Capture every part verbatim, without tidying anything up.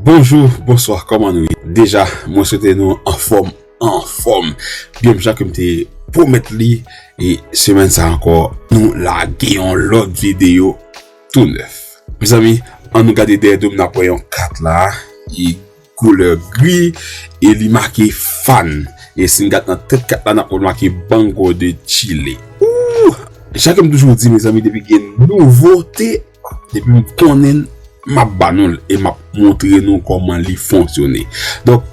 Bonjou, bonswa, kòman nou ye? Deja, mwen swete nou anfòm, anfòm. Byen jan ke m te pwomèt li, e semèn sa ankò, nou lage yon lòt videyo tou nèf. Mezanmi, ann nou gade dèyè do m, n ap wè yon kat la, e koulè gri, e li make fan. E si n gade nan tèt kat la, n ap wè l make Banco de Chile. Ooh! Jan ke m toujou di, mezanmi, depi gen nouvote, depi m konnen l, m ap ba nou l e m ap montre nou kòman li fonksyone. Donk,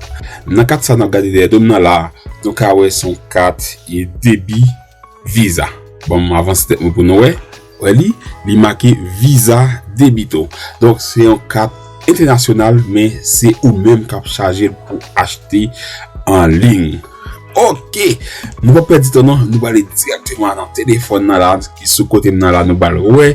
nan kat sa n ap gade dèyè do m nan la, nou ka wè se yon kat e debi Visa. Ban m avanse tèt mwen pou nou wè. Wè li, li make Visa Debito. Donk, se yon kat entènasyonal, men se ou menm k ap chaje l pou achte an liy. Ok, nou pa pèdi tan non, nou prale dirèkteman nan telefòn nan la, ki sou kote m nan la, nou pral wè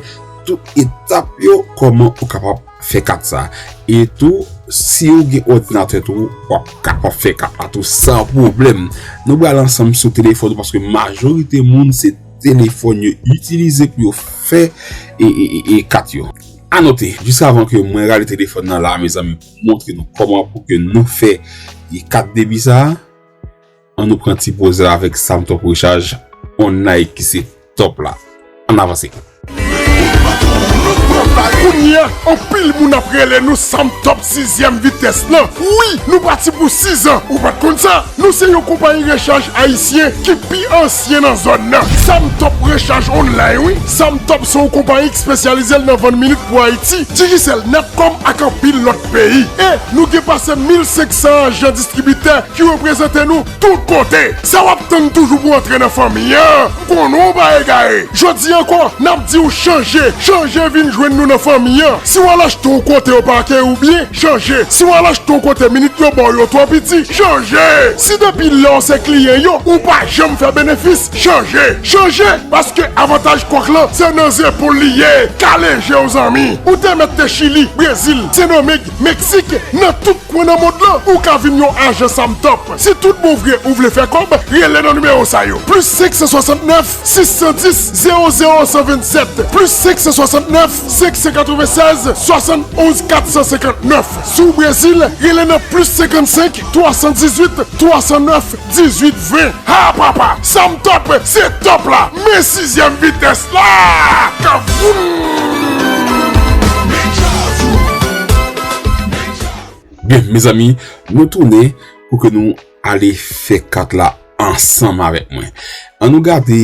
tout etap yo, kòman ou kapab fè kat sa. E tou, si ou gen òdinatè tou, w ap kapab fè kat la tou san pwoblèm. Nou pral ansanm sou telefòn ou, paske majorite moun se telefòn yo itilize pou yo fè e, e, e, e kat yo. A note, jis avan ke mwen rale telefòn nan la, mezanmi, pou montre nou kòman pou ke nou fè e kat debi sa a, ann nou pran ti poz la avèk Samtop Rechaj Online ki se top la. Ann avanse. Kounye a, anpil moun ap rele nou Samtop sizyèm vitès lan. Wi, nou pati pou sizan. Ou pa t konn sa? Nou se yon konpayi rechaj ayisyen ki pi ansyen nan zòn nan. Samtop Rechaj Online, wi. Samtop se yon konpayi k espesyalize l nan vann minit pou Ayiti, Digicel, Natcom ak anpil lòt peyi. E nou gen pase mil senksan ajan distribitè ki reprezante nou tout kote. Sa w ap tann toujou pou antre nan fanmi an? M konnen w pa egare. Jodi a ankò, n ap di w chanje. Chanje vin jwenn nou nan fanmi an. Si w al achte yon kote yo pa akeyi w byen, chanje. Si w al achte yon kote minit yo ba w yo twò piti, chanje. Si depi lè w se kliyan yo, ou pa janm fè benefis, chanje. Chanje, paske avantaj Kwak lan se nan zepòl li ye. Kale je w, zanmi. Ou te mèt te Chili, Brezil, Sendomeng, Meksik, nan tout kwen nan mond lan, ou ka vin yon ajan Samtop. Si tout bon vre ou vle fè kòb, rele nan nimewo sa yo: plis senk san swasannnèf, sis san dis, zewo zewo san vennsèt, plis senk san swasannnèf, senk san katrevennsèz, swasannonz, kat san senkannèf. Si w Brezil, rele nan plis senkannsenk, twa san dizuit, twa san nèf, dizuit ven. Ha papa, Samtop se top la, men sizyèm vitès la k ap voum. Byen, mezanmi, nou tounen pou ke nou ale fè kat la ansanm avèk mwen. Ann nou gade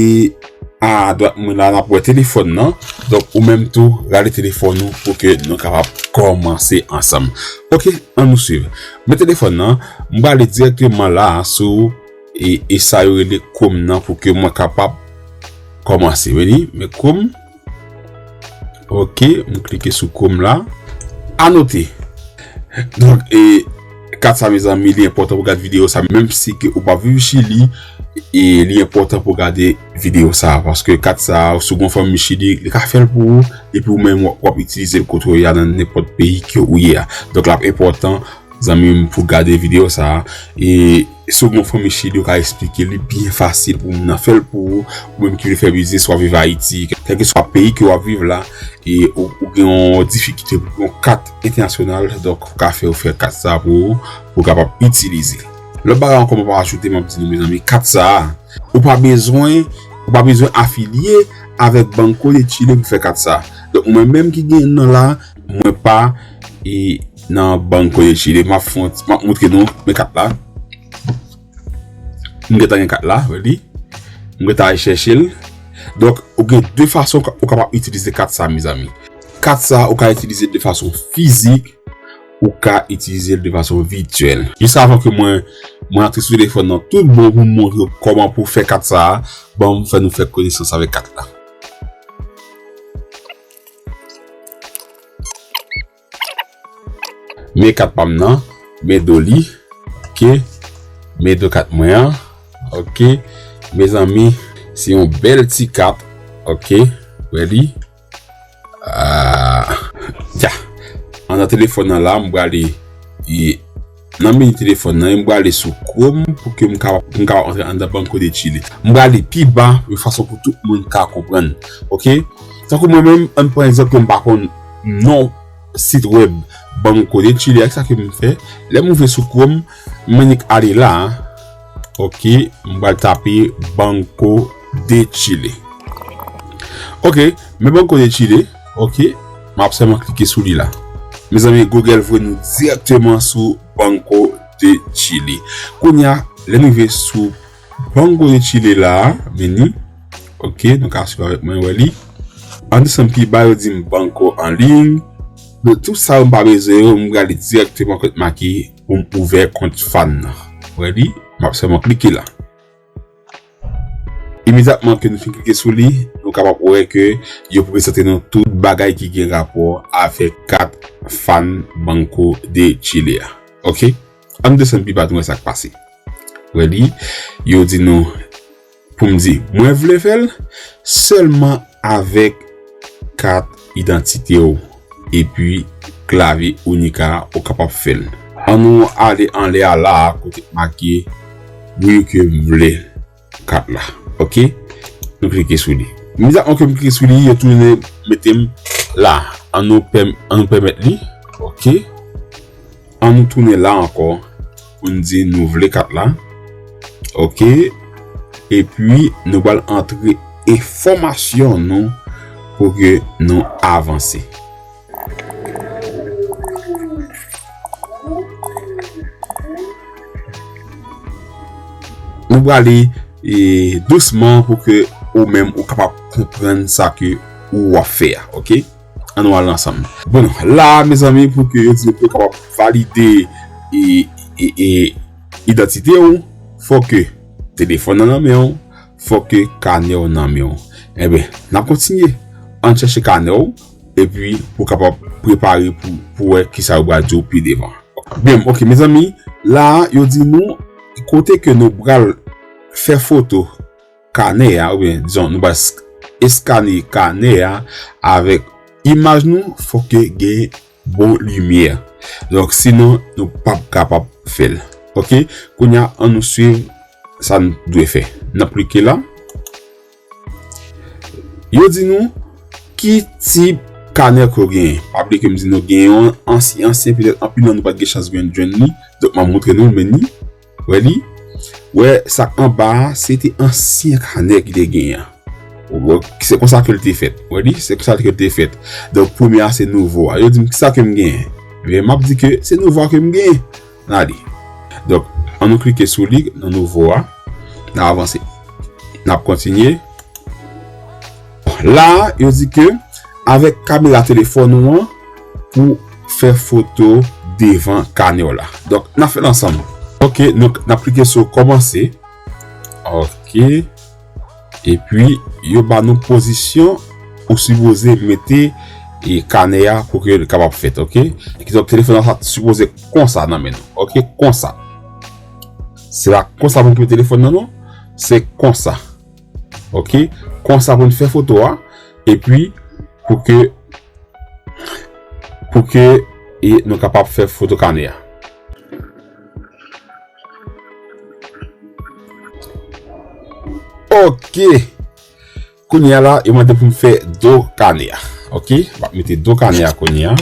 a dwat mwen la, n ap wè telefòn nan. Donk, ou menm tou, rale telefòn ou pou ke nou kapab kòmanse ansanm. Ok, ann nou swiv. Men telefòn nan, m prale dirèkteman la sou e, e sa yo rele Chrome nan pou ke mwen kapab kòmanse. Vini, men Chrome. Ok, m klike sou Chrome la. A note. Donk, e, kat sa, mezanmi, li enpòtan pou gade videyo sa, menm si ke ou pa viv Chili, e li enpòtan pou gade videyo sa, paske kat sa, si w gen yon fanmi Chili, li ka fè l pou ou, epi ou menm w ap, w ap itilize l kote w ye a, nan nenpòt peyi ke ou ye a. Donk, l ap enpòtan zanmi m pou gade videyo sa a. E si w gen yon fanmi Chili, yo ka eksplike li byen fasil pou moun nan fè l pou ou, ou menm ki vle fè biznis, w ap viv Ayiti, kèlkeswa peyi ke w ap viv la, e ou, ou gen yon difikilte pou yon kat entènasyonal, donk, ou ka fè, ou fè kat sa pou ou, pou w kapab itilize. Lòt bagay ankò, mwen pa ajoute, m ap di nou, mezanmi, kat sa a, ou pa bezwen, ou pa bezwen afilye avèk Banco de Chile pou fè kat sa. Donk, mwen menm ki gen nan la, mwen pa e nan Banco de Chile. M ap fè yon ti, m ap montre nou, men kat la. M gentan gen kat la, ready? M gentan al chèche l. Donk, ou gen de fason ou kapab itilize kat sa, mezanmi. Kat sa, ou ka itilize l de fason fizik, ou ka itilize l de fason vityèl. Jis avan ke mwen, mwen antre sou telefòn nan tout bon pou m montre w kòman pou fè kat sa, ban m fè nou fè konesans avèk kat la. Men kat pa m nan, men do li. Ok. Men do kat mwen an. Ok. Mezanmi, se yon bèl ti kat. Ok. Wè li. Ah, ya. Anndan telefòn nan la, m prale, e, nan meni telefòn nan, m prale sou Chrome pou ke m kapab, pou m kapab antre anndan Banco de Chile. M prale pi ba, yon fason pou tout moun ka konprann. Ok? Tankou mwen menm, ann pran egzanp, mwen pa konn non sit wèb Banco de Chile a, sa ke m fè. Lè m ouvri sou Chrome, m annik ale la. Ok, m pral tape Banco de Chile. Ok, men Banco de Chile, ok, m ap sèlman klike sou li la. Mezanmi, Google voye nou dirèkteman sou Banco de Chile. Kounye a, lè n rive sou Banco de Chile la, vini. Ok, nou ka swiv avèk mwen, wè li. An desann pi ba, yo di m Banco en ligne. Men tout sa yo m pa bezwen yo, m prale dirèkteman kot make pou m ouvè kont fan nan. Wè li, m ap sèlman klike la. Imedyatman ke nou fin klike sou li, nou kapab wè ke yo prezante nou tout bagay ki gen rapò avèk kat fan Banco de Chile a. Ok? Ann desann pi ba nou wè sa k pase. Wè li, yo di nou pou m di, mwen vle fè l sèlman avèk kat idantite w epi klavye Unica a, ou kapab fè l. Ann nou ale anlè a la a, kote k make wi ke m vle kat la. Ok? Nou klike sou li. Imedyatman ke m klike sou li, yo tounen mete m la. Ann nou pèm-, ann nou pèmèt li. Ok? Ann nou tounen la ankò pou n di nou vle kat la. Ok? Epi, nou pral antre enfòmasyon nou pou ke nou avanse. Nou prale, e, dousman pou ke ou menm ou kapab konprann sa ke ou ap fè a, ok? Ann nou al ansanm. Bon, la, mezanmi, pou ke yo di nou pou yo kapab valide, e, e, e, idantite w, fòk ke telefòn nan nan men w, fòk ke kanè w nan men w. Enben, n ap kontinye. Ann chèche kanè w, epi pou kapab prepare pou, pou wè kisa yo pral di w pi devan. Byen, ok, mezanmi, la a, yo di nou kote ke nou pral fè foto kanè a, oubyen, dizon, nou pral sk-, eskane kanè a avèk imaj nou, fòk ke gen bon limyè. Donk, sinon, nou p ap kapab fè l. Ok? Kounye a, ann nou swiv sa n dwe fè. N ap klike la. Yo di nou ki tip kanè ke w genyen. Pa bliye ke m di nou genyen yon ansyen, ansyen, petèt anpil nan nou pa t gen chans jwenn, jwenn li. Donk, m ap montre nou, men ni. Wè li? Wè, sa k anba a, se te ansyen kanè ki te genyen an. Wè, se konsa ke l te fèt. Wè li? Se konsa ke l te fèt. Donk, premye a, se nouvo a. Yo di m kisa ke m genyen. Ebyen, m ap di ke se nouvo a ke m genyen. N ale. Donk, ann nou klike sou li nan nouvo a. N a avanse. N ap kontinye. La, yo di ke avèk kamera telefòn ou an pou fè foto devan kanè w la. Donk, n ap fè l ansanm. Ok, donk, n ap klike sou kòmanse. Ok. Epi, yo ba nou pozisyon ou sipoze mete, e, kanè a pou ke l kapab fèt, ok? Kidonk, telefòn nan sa sipoze konsa nan men nou, ok? Konsa. Se pa konsa pou n kite telefòn nan, non. Se konsa. Ok? Konsa pou n fè foto a. Epi, pou ke, pou ke, e, nou kapab fè foto kanè a. Ok. Kounye a la, yo mande pou m fè do kanè a. Ok? M ap mete do kanè a kounye a.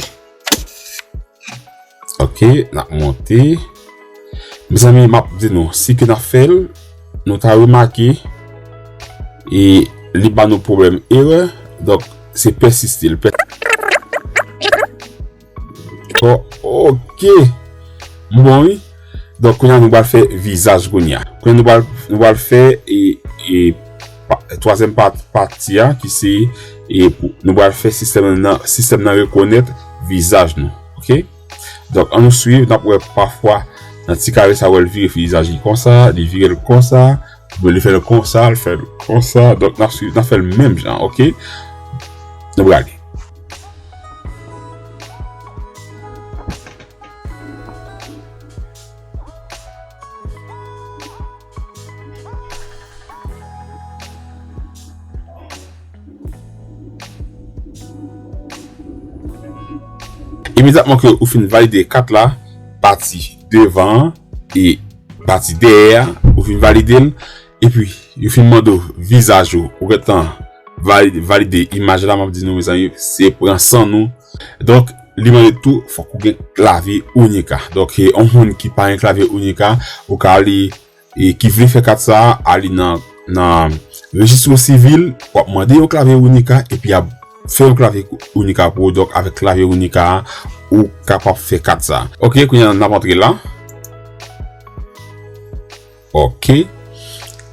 Ok, n ap monte. Mezanmi, m ap di nou, si ke n ap fè l, nou ta remake, e li ba nou pwoblèm erè. Donk, se pèsiste. L pè- Oh, ok. M bon, wi. Donk, kounye a, nou pral fè vizaj kounye a. Kounye a, nou pral, nou pral fè, e, e, pa, twazyèm pa-, pati a, ki se, e, pou, nou pral fè sistèm nan, sistèm nan rekonèt vizaj nou. Ok? Donk, ann nou swiv, n ap wè pafwa, nan ti kare sa, wè l vire vizaj li konsa, li vire l konsa, oubyen li fè l konsa, l fè l konsa. Donk, n ap swiv, n ap fè l menm jan, ok? Nou prale. Imedyatman ke ou fin valide kat la, pati devan an e pati dèyè a, ou fin valide l, epi yo fin mande w vizaj ou, ou gentan valide, valide imaj la, m ap di nou, mezanmi, se pran san nou. Donk, li mande tou, fòk ou gen klavye Unica. Donk, e, yon moun ki pa gen klavye Unica, ou ka ale, e, ki vle fè kat sa, ale nan, nan rejistro sivil, w ap mande yon klavye Unica, epi y ap fè yon klavye Unica pou ou. Donk, avèk klavye Unica a, ou kapab fè kat sa. Ok, kounye a n ap antre la. Ok.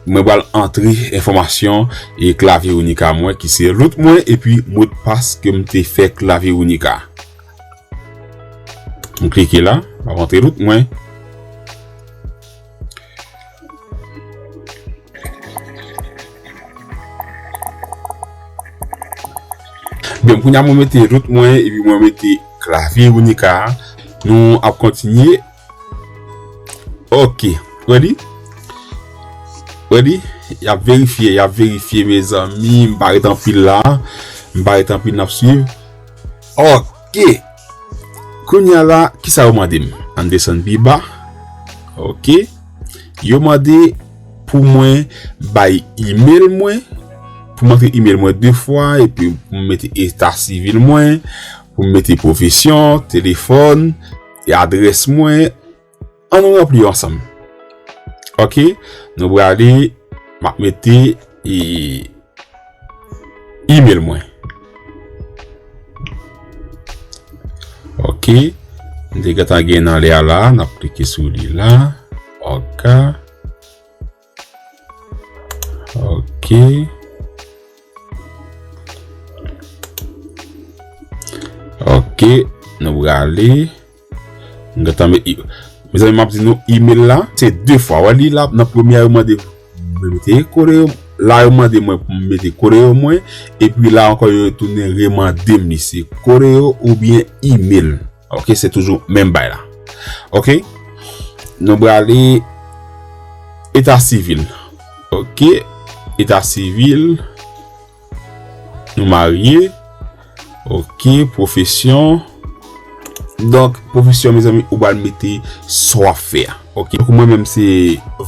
Mwen pral antre enfòmasyon e klavye Unica mwen ki se root mwen epi modpas ke m te fè klavye Unica. M klike la, m ap antre root mwen. Bon, kounye a mwen mete root mwen epi mwen mete klavye Unica a. Nou ap kontinye. Ok. Ready? Ready? Y ap verifye, y ap verifye, mezanmi. M pa ret anpil la. M pa ret anpil, n ap swiv. Ok. Kounye a la, kisa yo mande m? Ann desann pi ba. Ok. Yo mande pou mwen bay email mwen. Pou m antre email mwen de fwa, epi pou m mete eta sivil mwen, pou m mete pwofesyon, telefòn, e adrès mwen. Ann nou ranpli yo ansanm. Ok, nou prale, m ap mete, e, email mwen. Ok, m te gentan gen nan lè a la, n ap klike sou li la. Ok. Ok. Ok, nou prale. Nou gentan met, mezanmi, m ap di nou email la, se de fwa. Wè li la, nan premye a, yo mande mwen mete Correo. La, yo mande mwen pou m mete Correo mwen. Epi la ankò, yo tounen remande m li. Se Correo oubyen email. Ok, se toujou menm bay la. Ok, nou prale eta sivil. Ok, eta sivil. Nou marye. Ok, pwofesyon. Donk, pwofesyon, mezanmi, ou pral mete sa w ap fè a. Ok, donk mwen menm se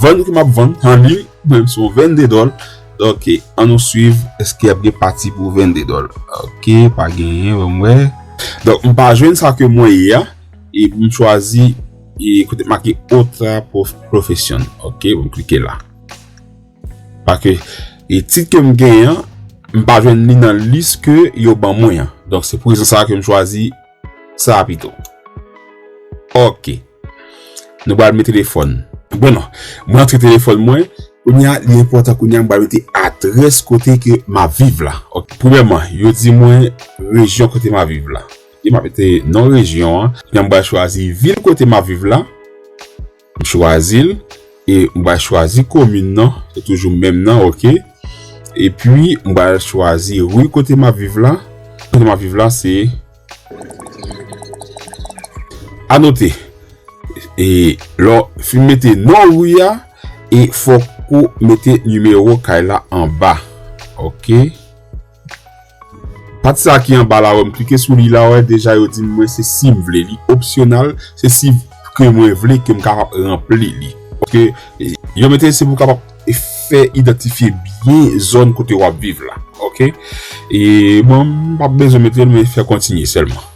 vann ke m ap vann, an li, mwen menm se yon vennde dòl. Donk, ann nou swiv, èske y ap gen pati pou vennde dòl? Ok, pa genyen, ban m wè. Donk, m pa jwenn sa ke mwen ye a, e m chwazi, e kote make otra prof-, profesyon. Ok, m klike la. Paske, e tit ke m genyen an, m pa jwenn li nan lis ke yo ban mwen an. Donk, se pou rezon sa a ke m chwazi sa a pito. Ok. Nou pral met telefòn. Bon, non. Mwen antre telefòn mwen. Kounye a, li enpòtan kounye a, m pral mete adrès kote ke m ap viv la. Ok. Premyèman, yo di mwen rejyon kote m ap viv la. Ok, m ap mete non rejyon an. Kounye a, m pral chwazi vil kote m ap viv la. M chwazi l. E m pral chwazi komin nan. Se toujou menm nan, ok. Epi, m pral chwazi ri kote m ap viv la. Kote m ap viv la, se A note, e, lè w fin mete non ri a, e fòk ou mete nimewo kay la anba. Ok. Pati sa ki anba la, wè, m klike sou li la, wè, deja yo di m mwen se si m vle, li opsyonal, se si ke mwen vle ke m kapab ranpli li. Paske, e, yo mete se pou kapab fè idantifye byen zòn kote w ap viv la. Ok? E bon, m p ap bezwen mete l, men fè kontinye sèlman.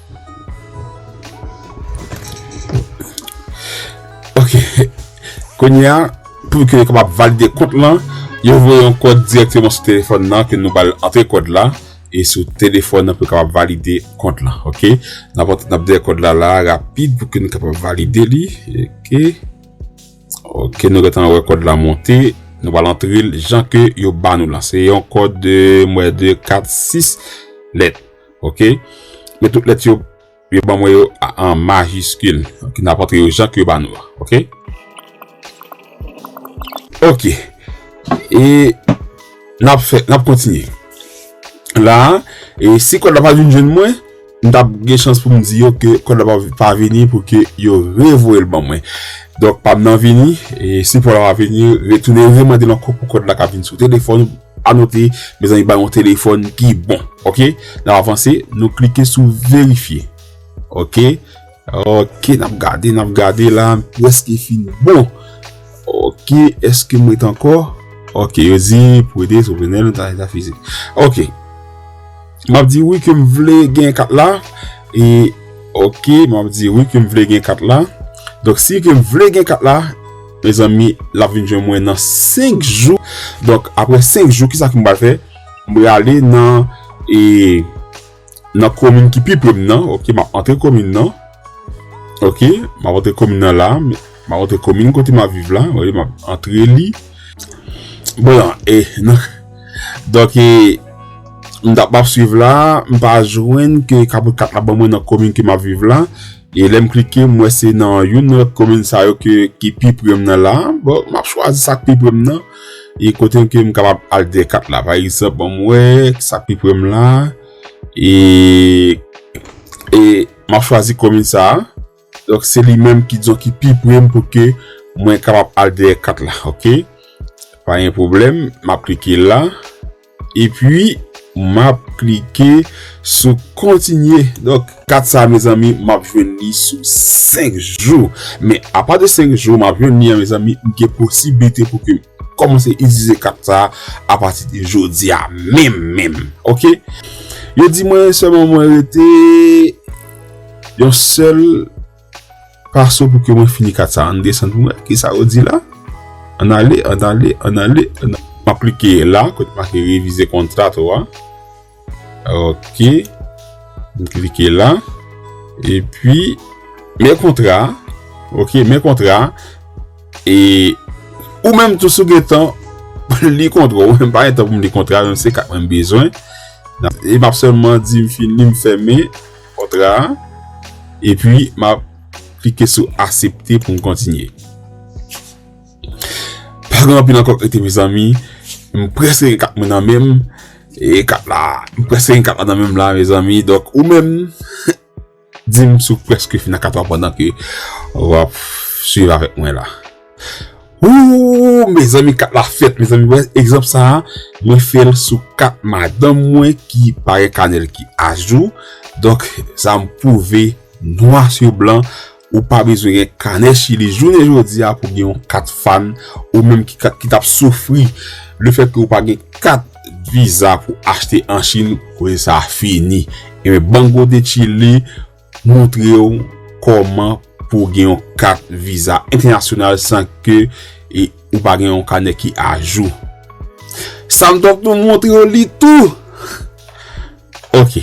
Ok. Kounye a, pou ke yo kapab valide kont lan, yo voye yon kòd dirèkteman sou telefòn nan, ke nou pral antre kòd la, e sou telefòn nan pou yo kapab valide kont lan. Ok? N ap, n ap dèyè kòd la, la, rapid pou ke nou kapab valide li. Ok. Ok, nou gentan wè kòd la monte. Nou pral antre l jan ke yo ba nou la. Se yon kòd de, m wè, de, kat, sis lèt. Ok? Men tout lèt yo, yo ban mwen yo a-, an majiskil. Ok, n ap antre yo jan ke yo ba nou la. Ok? Ok. E n ap fè, n ap kontinye. La, e si kòd la pa vin jwenn mwen, m t ap gen chans pou m di yo ke kòd la pa, pa vini pou ke yo revoye l ban mwen. Donk, pa m nan vini, e si kòd la pa vini, retounen remande l ankò pou kòd la ka vin sou telefòn. Anote, mezanmi, ba yon telefòn ki bon. Ok? N ap avanse, nou klike sou verifye. Ok? Ok, n ap gade, n ap gade la, m prèske fin bon. Ok, èske m ret ankò? Ok, yo di pou ede sou panèl ta, ta fizik. Ok. M ap di wi ke m vle gen kat la. E, Ok, m ap di wi ke m vle gen kat la. Donk, si ke m vle gen kat la, mezanmi, l ap vin jwenn mwen nan senk jou. Donk, apre senk jou, kisa ke m pral fè? M prale nan, e, nan komin ki pi pre m nan. Ok, m ap antre komin nan. Ok, m ap antre komin nan la. M ap antre komin kote m ap viv la. Wi, m ap antre li. Bon, e, nan, donk, e, m t ap, m ap swiv la, m pa jwenn ke kapot kat la ban mwen nan komin ke m ap viv la. E lè m klike, m wè se nan youn nan komin sa yo ke, ki pi pre m nan la. Bon, m ap chwazi sa k pi pre m nan. E kote ke m kapab al dèyè kat la. Pa egzanp, ban m wè sa k pi pre m la. E, e m ap chwazi komin sa a. Donk, se li menm ki, dizon, ki pi pre m pou ke mwen kapab al dèyè kat la, ok? Pa gen pwoblèm, m ap klike la. Epi, m ap klike sou kontinye. Donk, kat sa, mezanmi, m ap jwenn li sou senk jou. Men, apa de senk jou, m ap jwenn li an, mezanmi, m gen posiblite pou ke m kòmanse itilize kat sa a apati de jodi a menm, menm. Ok? Yo di mwen sèlman mwen rete yon sèl paso pou ke mwen fini kat sa. Ann desann pou mwen. Kisa yo di la? Ann ale, ann ale, ann ale, ann ale. M ap klike la, kote make revize kontra to a. Ok. M klike la. Epi, men kontra. Ok, men kontra. E ou menm tou si w gen tan, li kontra. Ou menm pa gen tan pou m li kontra, menm se kat mwen m bezwen. E m ap sèlman di m fini, m fèmen kontra a. Epi, m ap klike sou aksepte pou m kontinye. Pa gen anpil ankò k rete, mezanmi. M prèske gen kat mwen nan men m. E kat la, m prèske gen kat la nan men m la, mezanmi. Donk, ou menm, di m si w prèske fin ak kat w a pandan ke w ap swiv avèk mwen la. Ooh, mezanmi, kat la fèt, mezanmi. Wè, egzanp sa a, mwen fè l sou kat madanm mwen ki pa gen kanè l ki ajou. Donk, sa m pwouve nwa sou blan, ou pa bezwen gen kanè Chili jounen jodi a pou gen yon kat fan, ou menm ki, ki t ap soufri lefètke ou pa gen kat viza pou achte an Chin, koze sa a fini. Ebyen, Banco de Chile montre w kòman pou w gen yon kat viza entènasyonal san ke, e, ou pa gen yon kanè ki ajou. Samsung tou montre w li tou. Ok.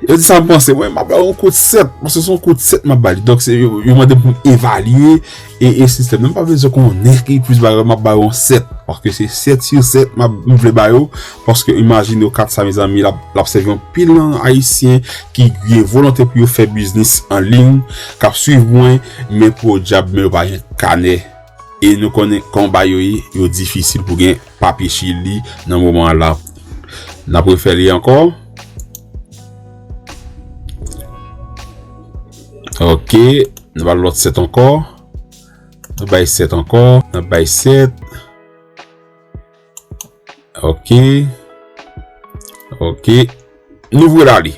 Yo di sa m panse, mwen, m ap ba yo yon kout sèt, paske se yon kout sèt m ap ba li. Donk, se yo, yo mande m pou m evalye e, e sistèm nan. M pa bezwen konnen ki plis bagay, m ap ba yo yon sèt, paske se sèt sou sèt m ap, m vle ba yo, paske imajine w kat sa, mezanmi, l ap, l ap sèvi anpil nan Ayisyen ki gen volonte pou yo fè biznis an liy, k ap swiv mwen, men podyab, men yo pa gen kanè. E nou konnen kòman bagay yo ye, yo difisil pou gen papye Chili nan moman an la. N ap refè li ankò. Ok, nou ba l lòt sèt ankò. Nou bay sèt ankò, nou bay sèt. Ok. Ok. Nou voye l ale.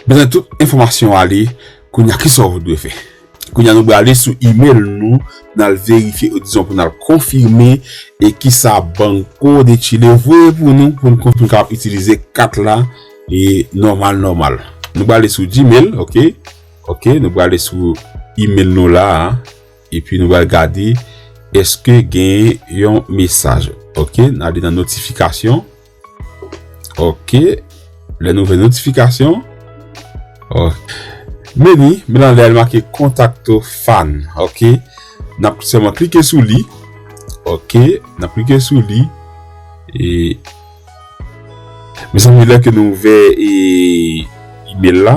Bezwen tout enfòmasyon ale. Kounye a, kisa w dwe fè? Kounye a, nou prale sou email nou, n al verifye, dizon, pou n al konfime e kisa Banco de Chile voye pou nou, pou n konn, pou n kapab itilize kat la e nòmal, nòmal. Nou prale sou Gmail, ok? Ok, nou prale sou email nou la a. Epi nou pral gade èske gen yon mesaj. Ok, n ale nan notifikasyon. Ok, lè n ouvè notifikasyon. Ok. Meni, men anlè l make kontakto fan. Ok, n ap sèlman klike sou li. Ok, n ap klike sou li. E Mezanmi, lè ke nou ouvè e, email la,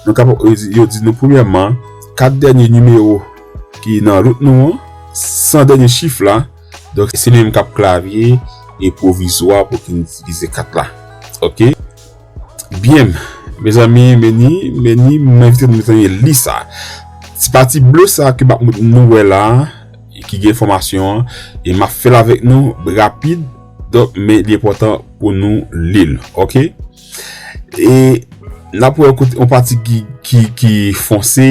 nou kapab, yo di nou premyèman, kat dènye nimewo ki nan rout nou an, san dènye chif la. Donk, se li menm k ap klavye e pwovizwa pou ki n itilize kat la. Ok? Byen, mezanmi, meni, meni, m envite nou, mezanmi, li sa. Ti pati ble sa ke m ap, nou wè la, ki gen enfòmasyon an, e m ap fè l avèk nou rapid, donk, men li enpòtan pou nou li l, ok? E n ap wè kote, yon pati ki, ki, ki fonse,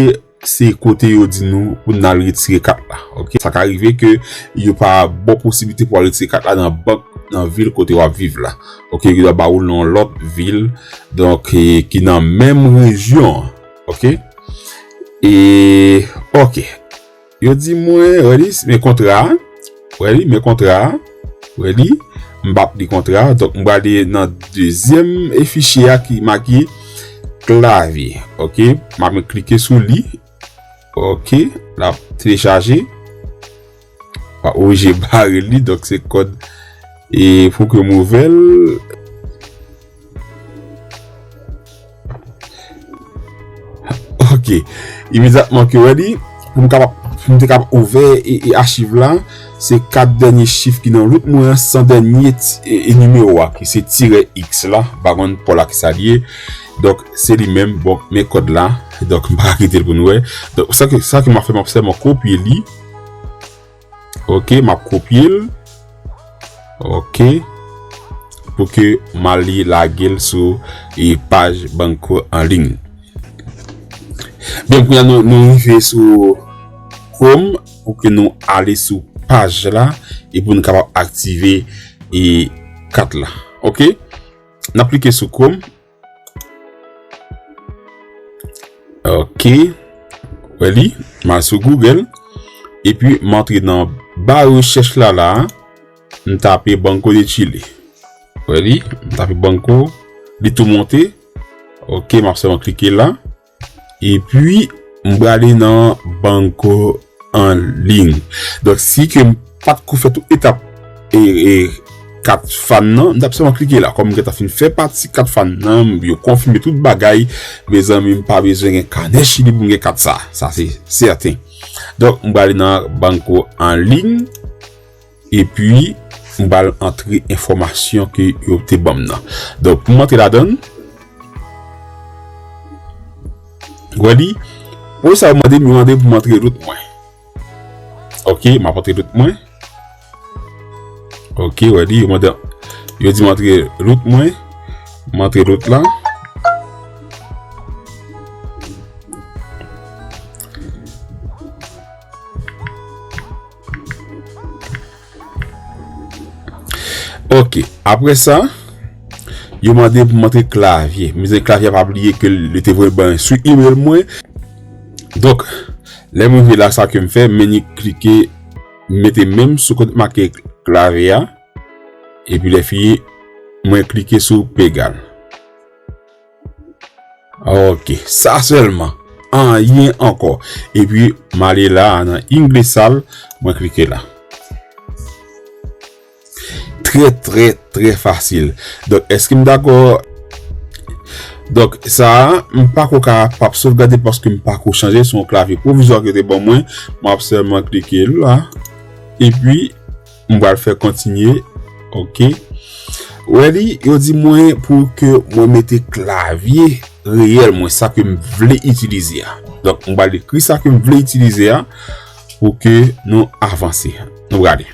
se kote yo di nou pou n al retire kat la, ok? Sa ka rive ke yo pa ba w posiblite pou w al retire kat la nan bank nan vil kote w ap viv la. Ok, yo ba ou l nan yon lòt vil, donk, e, ki nan menm rejyon an. Ok? E, ok. Yo di mwen, wè li, men kontra a. Wè li, men kontra a. Wè li, m p ap li kontra a. Donk, m prale nan dezyèm, e, fichye a ki make klavye. Ok, m ap klike sou li. Ok, l ap telechaje. Pa oblije bare li, donk se kòd e pou ke m ouvè l. Ok, imedyatman ke wè li, pou m kapab, pou m te kapab ouvè e, e achiv la, se kat dènye chif ki nan root mwen an, san dènye ti, e, e nimewo a, ki se tirè X la, m pa konn pou la ki sa l ye. Donk, se li menm, bon, men kòd la, donk, m pa ka kite l pou nou wè. Donk, sa ke, sa ke m ap fè, m ap sèlman kopye li. Ok, m ap kopye l. Ok. Pou ke m ale lage l sou, e, paj Banco en ligne. Byen, kounye a nou, nou rive sou Chrome pou ke nou ale sou paj la e pou nou kapab aktive, e, kat la. Ok? N ap klike sou Chrome. Ok. Wè li, m al sou Google. Epi, m antre nan ba rechèch la, la. M tape Banco de Chile. Wè li, m tape Banco. Li tou monte. Ok, m ap sèlman klike la. Epi, m prale nan Banco en ligne. Donk, si ke m pa t ko fè tout etap e, e kat fan nan, m t ap sèlman klike la. Kòm m gentan fin fè pati kat fan nan, yo konfime tout bagay, mezanmi, m pa bezwen gen kanè Chili pou m gen kat sa. Sa se sèten. Donk, m prale nan Banco en ligne. Epi, m pral antre enfòmasyon ke yo te ban m nan. Donk, pou m antre ladan l, wè li, premye sa yo mande m, yo mande pou m antre root mwen. Ok, m ap antre root mwen. Ok, wè li, yo mande, yo di m antre root mwen. M antre root la. Ok, apre sa, yo mande pou m antre klavye. M bezwen klavye a, pa bliye ke li te voye ban sou email mwen. Donk, lè m rive la, sa ke m fè, m vini klike, m mete men m sou kote make klavye a. Epi lè fini, mwen klike sou pegal. Ok, sa sèlman. Anyen ankò. Epi, m ale la nan Inglesal, mwen klike la. Trè, trè, trè fasil. Donk, èske m dakò? Donk, sa a, m pa ko ka p ap sovgade paske m pa ko chanje, se yon klavye pwovizwa ke yo te ban mwen. M ap sèlman klike la. Epi, m pral fè kontinye. Ok. Wè li, yo di mwen pou ke mwen mete klavye reyèl mwen, sa ke m vle itilize a. Donk, m pral ekri sa ke m vle itilize a pou ke nou avanse. Nou prale.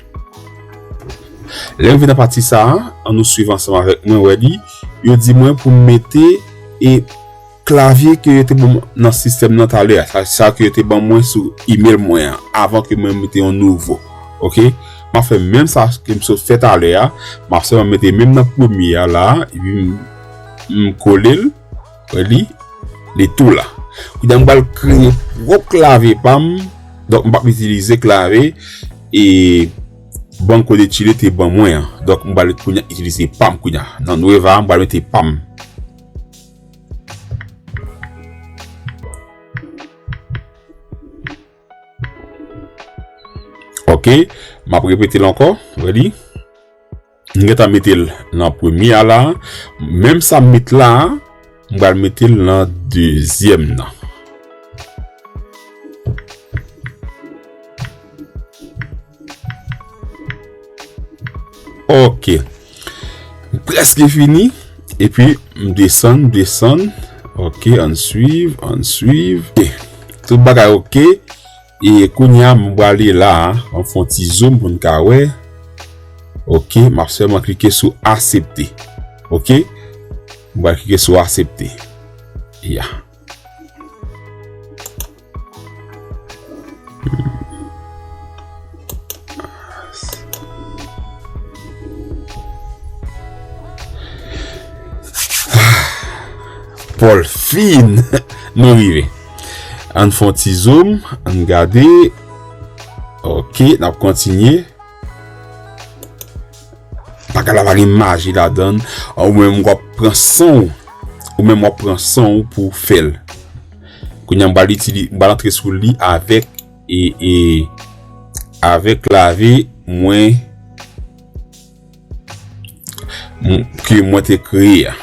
Lè m rive nan pati sa a, ann nou swiv ansanm avèk mwen, wè li, yo di mwen pou m mete e klavye ke yo te ban m nan sistèm nan talè a, sa, sa ke yo te ban mwen sou email mwen an, avan ke mwen mete yon nouvo. Ok? M ap fè menm sa ke m sot fè talè a, m ap sèlman mete menm nan premye a la, epi m, m kole l, wè li, li tou la. Kounye a m pral kreye pwòp klavye pa m, donk m p ap itilize klavye e Banco de Chile te ban mwen an. Donk m pral kounye a itilize pa m kounye a. Nan Nueva, m pral mete pa m. Ok, m ap repete l ankò, wè li. M gentan mete l nan premye a la. Menm sa m met la a, m pral mete l nan dezyèm nan. Ok. M prèske fini. Epi, m desann, m desann. Ok, ann swiv, ann swiv. Ok. Tout bagay ok. E kounye a, m prale la a. Ann fè yon ti zoom pou n ka wè. Ok, m ap sèlman klike sou aksepte. Ok? M pral klike sou aksepte. Ya. Pòl fin. Nou rive. Ann fè yon ti zoom, ann gade. Ok, n ap kontinye. Bagay la pa gen maji ladan l. Ou menm w ap pran san w. Ou menm w ap pran san w pou w fè l. Kounye a m pral itili, m pral antre sou li avèk e, e avèk lave mwen m- ke mwen te kreye a.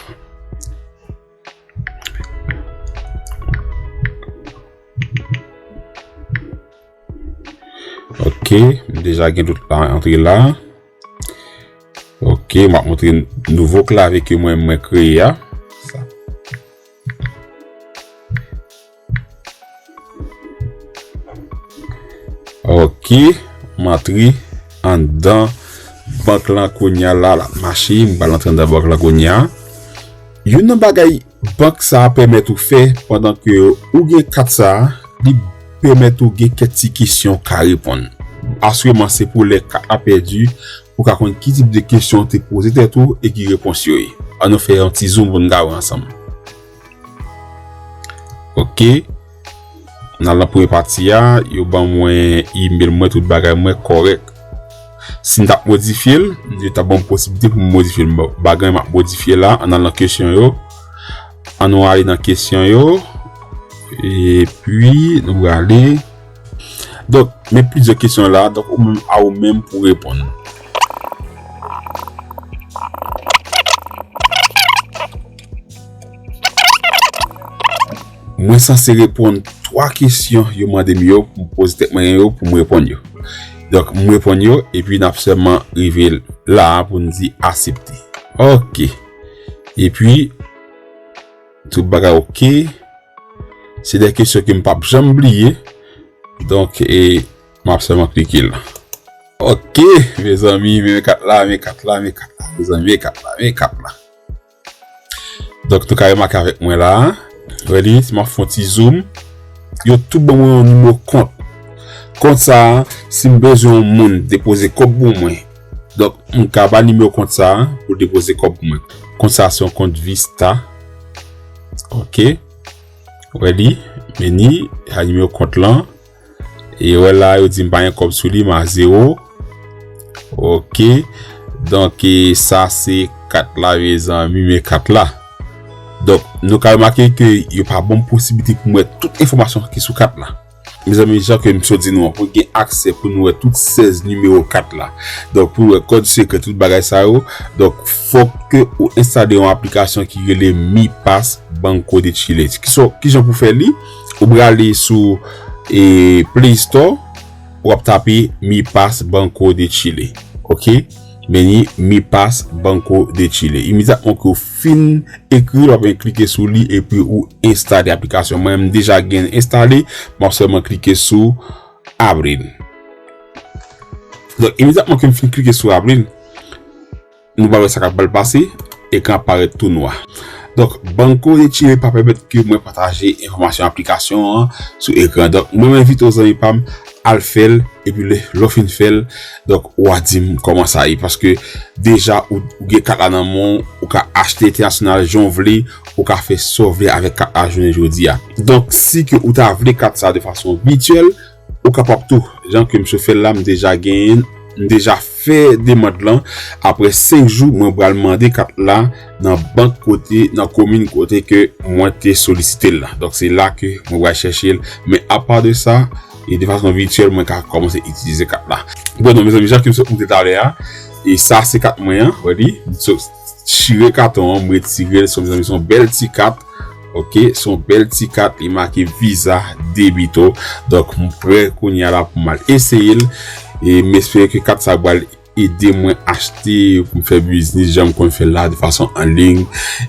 Ok, m deja gen tout la antre la. Ok, m ap montre nouvo klave ke mwen mwen kreye a. Sa. Ok, m antre anndan bank lan kounye a la, l ap mache, m pral antre anndan bank lan kounye a. Youn nan bagay bank sa a pèmèt ou fè pandan ke ou gen kat sa a, li pèmèt ou gen kèk ti kesyon w ka reponn. Asireman, se pou lè kat la pèdi, pou w ka konn ki tip de kesyon w te poze tèt ou e ki repons yo ye. Ann nou fè yon ti zoom pou n ka wè ansanm. Ok. N al nan premye pati a, yo ban mwen email mwen, tout bagay mwen kòrèk. Si m t ap modifye l, yo t ap ban m posiblite pou m modifye l. Bon, bagay m ap modifye la, ann al nan kesyon yo. Ann nou ale nan kesyon yo. Epi, nou prale. Donk, men plizyè kesyon la, donk, ou menm, a ou menm pou reponn. Mwen sanse reponn twa kesyon yo mande m yo pou m poze tèt mwen yo pou m reponn yo. Donk, m reponn yo, epi n ap sèlman rive la a pou n di aksepte. Ok. Epi, tout bagay ok. Se de kesyon ke m p ap janm bliye. Donk, e, m ap sèlman klike la. Ok, mezanmi, men kat la, men kat la, men kat la, mezanmi, men kat la, men kat la. Donk, nou ka remake avèk mwen la. Wè li, si m ap fè yon ti zoom, yo tou ban mwen yon nimewo kont. Kont sa a, si m bezwen yon moun depoze kòb pou mwen, donk, m ka ba nimewo kont sa a pou depoze kòb pou mwen. Kont sa a, se yon kont Vista. Ok. Wè li, men ni, a nimewo kont lan. E wè la, yo di m pa gen kòb sou li, m a zewo. Ok. Donk, e, sa se kat la, mezanmi, men kat la. Donk, nou ka remake ke yo pa ban m posiblite pou m wè tout enfòmasyon ki sou kat la. Mezanmi, jan ke m sot di nou an, pou gen aksè pou nou wè tout sèz nimewo kat la. Donk, pou wè kòd sekrè, tout bagay sa yo, donk, fòk ke ou enstale yon aplikasyon ki rele MiPass Banco de Chile. Ki so, kijan pou fè li? Ou prale sou, e, Play Store, w ap tape MiPass Banco de Chile. Ok? Men ni MiPass Banco de Chile. Imedyatman ke w fin ekri l, w ap klike sou li epi ou enstale aplikasyon. Mwen, m deja gen enstale, m ap sèlman klike sou abrir. Donk, imedyatman ke m fin klike sou abrir, nou pral wè sa k ap pral pase, ekran ap parèt tou nwa. Donk, Banco de Chile pa pèmèt ke mwen pataje enfòmasyon aplikasyon an sou ekran. Donk, mwen, mwen envite w, zanmi pa m, al fè l, epi lè, lè w fin fè l, donk, w a di m kòman sa ye. Paske deja, ou, ou gen kat la nan men w, ou ka achte entènasyonal jan w vle, ou ka fè sa w vle avèk kat la jounen jodi a. Donk, si ke ou ta vle kat sa de fason vityèl, ou kapab tou. Jan ke m sot fè l la, m deja genyen, m deja fè demann lan. Apre senk jou, mwen pral mande kat la nan bank kote, nan komin kote ke mwen te solisite l la. Donk, se la ke mwen pral chèche l. Men apa de sa, e de fason vityèl, mwen ka kòmanse itilize kat la. Bon, non, mezanmi, jan ke m sot montre talè a, e sa se kat mwen an, wè li, m sot chire katon an, m retire l, se, mezanmi, se yon bèl ti kat. Ok, se yon bèl ti kat, li make Visa, Debito. Donk, m prè kounye a la pou m al eseye l. E m espere ke kat sa pral ede mwen achte, pou m fè biznis, jan m konn fè l la, de fason an liy.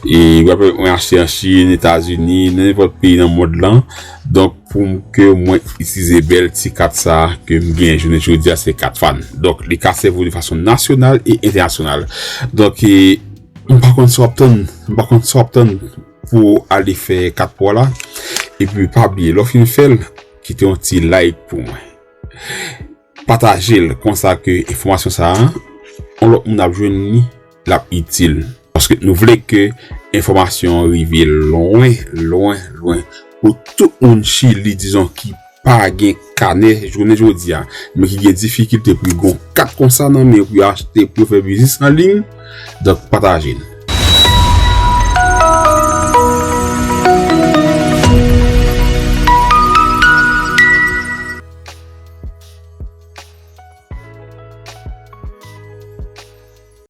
E w ap wè mwen achte an Chin, Etazini, nan nenpòt peyi nan mond lan. Donk, pou m, ke mwen itilize bèl ti kat sa a, ke m genyen jounen jodi a, se kat fan. Donk, li ka sèvi w de fason nasyonal e entènasyonal. Donk, e, m pa konn sa w ap tann, m pa konn sa w ap tann pou w ale fè kat pa w la. Epi, pa bliye, lè w fin fè l, kite yon ti like pou mwen. Pataje l konsa ke enfòmasyon sa a, yon lòt moun ap jwenn li, l ap itil. Paske nou vle ke enfòmasyon an rive lwen, lwen, lwen. Pou tout moun Chili, dizon, ki pa gen kanè jounen jodi a, men ki gen difikilte pou yo gen yon kat konsa nan men yo pou yo achte, pou yo fè biznis an liy, donk pataje l.